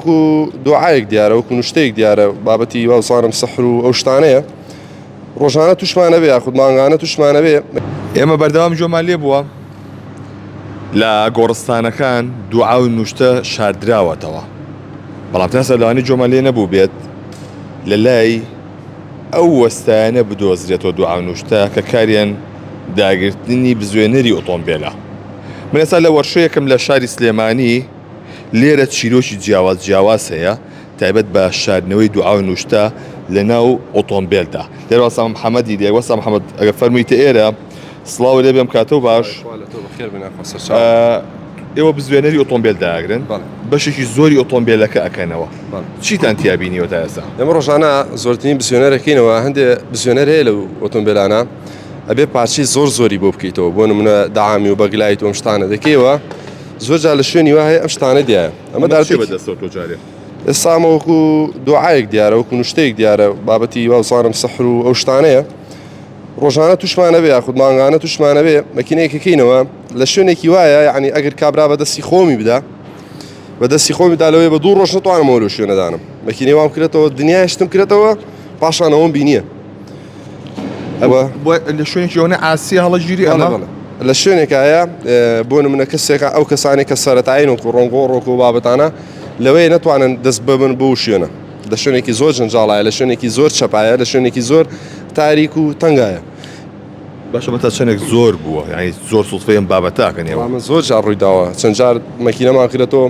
وەکو دوعاەک دیارە، وەکو نوشتەیەک دیارە، بابەتی وازانم سەحر و ئەو شتانەیە. ڕۆژانە توشمانە بێ یاخود مانگانە توشمانە بێ. ئێمە بەردەوام گوێمان لێ بووە لە گۆڕستانەکان دوعا و نوشتە شاردراوەتەوە، بەڵام تا ئێستا لەوانەیە گوێمان لێ نەبووبێت لە لای ئەو وەستایانە بدۆزرێتەوە دوعا و نوشتە کە کاریان داگرتنی بزوێنەری ئۆتۆمبێلە. من ئێستا لە وەرشەیەکم لە شاری سلێمانی، لێرە چیرۆکی جیاواز جیاواز هەیە تایبەت بە شاردنەوەی دوعا و نوشتە لە ناو ئۆتۆمبێلدا. لێرە وەستا محەمەدی لێ وەستا محەمەد ئەگەر فەرموویتە ئێرە سڵاو لێ بێم کاتەو باش. ئێوە بزوێنەری ئۆتۆمبێل داگرن بەشێکی زۆری ئۆتۆمبێلەکە ئەکەنەوە چیتان تیا بینیوە تا ئێستا؟ ئێمە ڕۆژانە زۆرترین بزوێنەرەکەینەوە هەندێ بزوێنەر هەیە لەو ئۆتۆمبێلانە ئەبێ پارچەی زۆر زۆری بۆ بکەیتەوە بۆ نمونە دەعامی و بەگلایت و ئەم شتانە دەکەیەوە زۆر جار لە شوێنی وا هەیە ئەم شتانە دیایە ئەمە دارتێ بەدەستەوە تۆ جارێ ئێستا ئەمە وەکو دوعاەک دیارە، وەکو نوشتەیەک دیارە، بابەتی وازانم سەحر و ئەو شتانەیە. ڕۆژانە توشمانە بێ یاخود مانگانە توشمانە بێ مەکینەیەکەکەینەوە لە شوێنێکی وایە، یعنی ئەگەر کابرا بەدەستی خۆمی بدا بەدەستی خۆمی دا لەوەی بە دوو ڕۆژ نتوانمەوە لەو شوێنەدانم مەکینەی وام کرێتەوە دنیای شتم کرێتەوە پاشانەوەم بینیە. لە شوێنێکی ئەوەنە ئاسیە هەڵەگیری ئەمە؟ لە شوێنێکایە بۆ نمونە کەسێکە ئەو کەسانێک کە سەرەتایین وەکو ڕۆنگۆڕۆک و بابەتانە لەوەیە نەتوانن دەست ببن بۆ شوێنە لە شوێنێکی زۆر جەنجاڵایە لە شوێنێکی زۆر چەپایە لە شوێنێکی زۆر تاریک و تەنگایە. باشە بە تا چەندێک زۆر بووە یعنی زۆر سوتفەی ئەم بابەتاکەن ئێوە؟ ئەمە زۆر جار ڕووی داوە چەند جار مەکینەمان کرێتەوە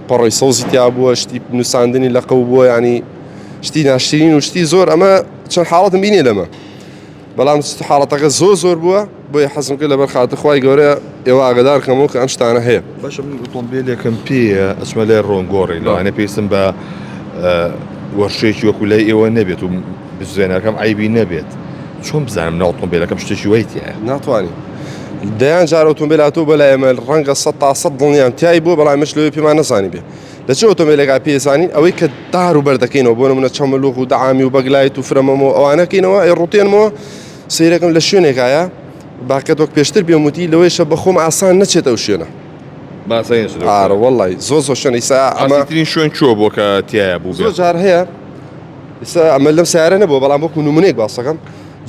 پەڕۆی سەوزی تیا بووە شتی نووساندنی لە قەو بووە ینی شتی ناشرین و شتی زۆر ئەمە چەند حاڵەتم بینێ لەمە بەڵام حاڵەتەکە زۆر زۆر بووە بۆیە حەزم کرد لەبەر خاتر خوای گەورە ئێوە ئاگادار کەمەوە کە ئەم شتانە هەیە. باشە من ئۆتۆمبیلێکم پێیە ئەچمە لای ڕۆنگۆڕی لەوانەیە پێویستم بە وەرشەیەکی وەکو لای ئێوە نەبێت و بزوێنەرەکەم عەیبی نەبێت چۆن بزانم ناو ئۆتۆمبیلەکەم شتێکی وای تیایە؟ ناتوانی دەیان جار ئۆتۆمبیل هاتووە بۆ لای ئێمە ڕەنگە 100 تا 100 دڵنیام تیای بووە بەڵام ئێمەش لەوێ پێمان نەزانی بێ لە چ ئۆتۆمبیلێکا پێی زانین ئەوەی کە دار و بەردەکەینەوە بۆ نمونە چەمەلوغ و دەعامی و بەگلایت و فرەمەمە و ئەوانەکەینەوە ئەی ڕوتێنمەوە سەیرەکەم لە شوێنێکایە باقیت وەک پێشتر پێم وتی لەوەیشە بە خۆم ئاسان نەچێت ئەو شوێنە ئارە وەڵی زۆر زۆر شوێن ئیسا ئەمە ترین شوێن چوە بۆ کە تایە بوو زۆر جار هەیە ئیسا ئەمە لەم سیارە نەبووە بەڵام وەکو نمونەیەک باسەکەم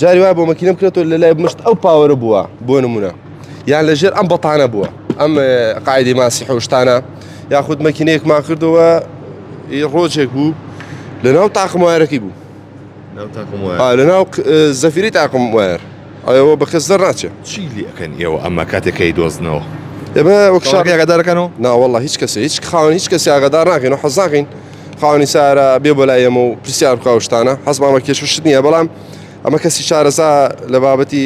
جاری وایە بۆ مەکینەم کرێتەوە لە لای مشت ئەو پاوەرە بووە بۆ نمونە یان لەژێر ئەم بەتانە بووە ئەم قاعدەی ماسی حوشتانە یاخود مەکینەیەکمان کردەوە ڕۆژێک بوو لە ناو تاقم وایەرەکەی بوو لە ناو زەفیری تاقم وایەر ئەوە بە کەس دەرناچێت چی لێ ئەکەن ئێوە ئەمە کاتێک کەی دۆزنەوە ئێمە وەک شار ئاگادارەکەنەوە ناوەڵە هیچ کەسێ هیچ خاوەن هیچ کەسی ئاگادار ناکەین و حەز ناکەین خاوەنی سارە بێ بۆ لای ئێمە و پرسیار بکا و شتانە حەزمان بە کێشە شت نییە بەڵام ئەمە کەسی شارەزا لە بابەتی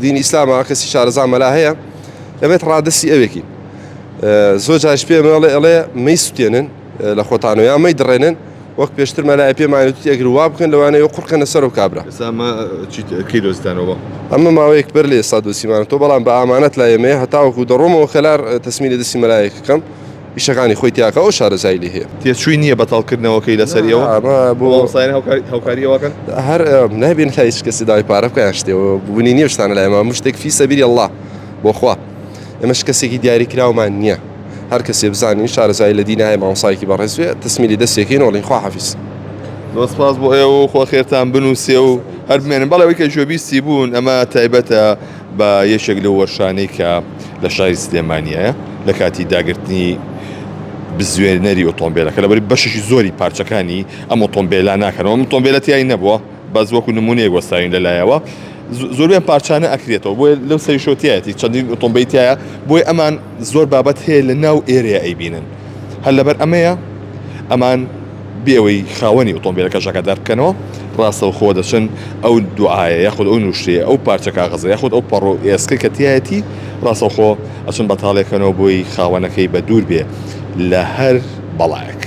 دینی ئیسلامە کەسی شارەزا مەلا هەیە دەبێت ڕادستی ئەوێکی زۆر جاش پێ مەڵێ ئەڵێ مەی سوتێنن لە خۆتانەوە یا مەی دڕێنن وەک پێشتر مەلای پێمانە توتی ئەگەر وا بکەن لەوانەیە قڕکەنە سەر و کابرا کەی دۆزتانەوە ئەمە ماوەیەک بەر لە ئێستا دۆسیمانە تۆ بەڵام بە ئامانەت لای ئێمەیە هەتاوەکو دەڕۆمەوە کەلار تەسمیلی دەستی مەلایەکەکەم ئیشەکانی خۆی تیاکە ئەو شارەزای لێ هەیە. تێچووی نییە بەتاڵکردنەوەکەی لەسەر ئێوە؟ بۆ مامۆستایان هاوکاری ئێوە کەن؟ هەر نابێن لای هیچ کەسێ داوای پارە بکە یان شتێ بوونی نییە شتانە لای ئێمە هەموو شتێک فی سەبیلی اللە بۆ خوا ئێمەش کەسێکی دیاری کراومان نییە هەر کەسێ بزانین شارەزایی لە دین هەیە مامۆستایەکی بەڕێز بێ تەسمیلی دەستێکەین وەڵین خوا حافیز. زۆر سپاس بۆ ئێوە و خوا خێرتان بنووسێ و هەر بمێنن. بەڵێ ئەوەی کە گوێبیستی بوون ئەمە تایبەتە بە یەکێک لەو وەرشانەی کە لە شاری سلێمانییە لە کاتی داگرتنی بزوێنەری ئۆتۆمبیلەکە لەبەری بەشێکی زۆری پارچەکانی ئەم ئۆتۆمبیلە ناکەنەوە ئەم ئۆتۆمبیلە تیای نەبووە بەس وەکو نمونەیەک وەستاوین لەلایەوە زۆربیان پارچانە ئەکرێتەوە بۆیە لەو سەریشەوە تیایەتی چەندین ئۆتۆمبیل تایە بۆیە ئەمان زۆر بابەت هەیە لە ناو ئێرەیە ئەیبینن هەر لەبەر ئەمەیە ئەمان بێ ئەوەی خاوەنی ئۆتۆمبیلەکەش ئاگادار بکەنەوە، ڕاستەوخۆ دەچن ئەو دوعایە یاخود ئەو نوشتەیە، ئەو پارچە کاغەزە یاخود ئەو پەڕۆ ئێسکەی کە تیایەتی ڕاستەوخۆ ئەچن بەتاڵێکەنەوە بۆی خاوەنەکەی بە دوور بێ لە هەر بەڵایەک.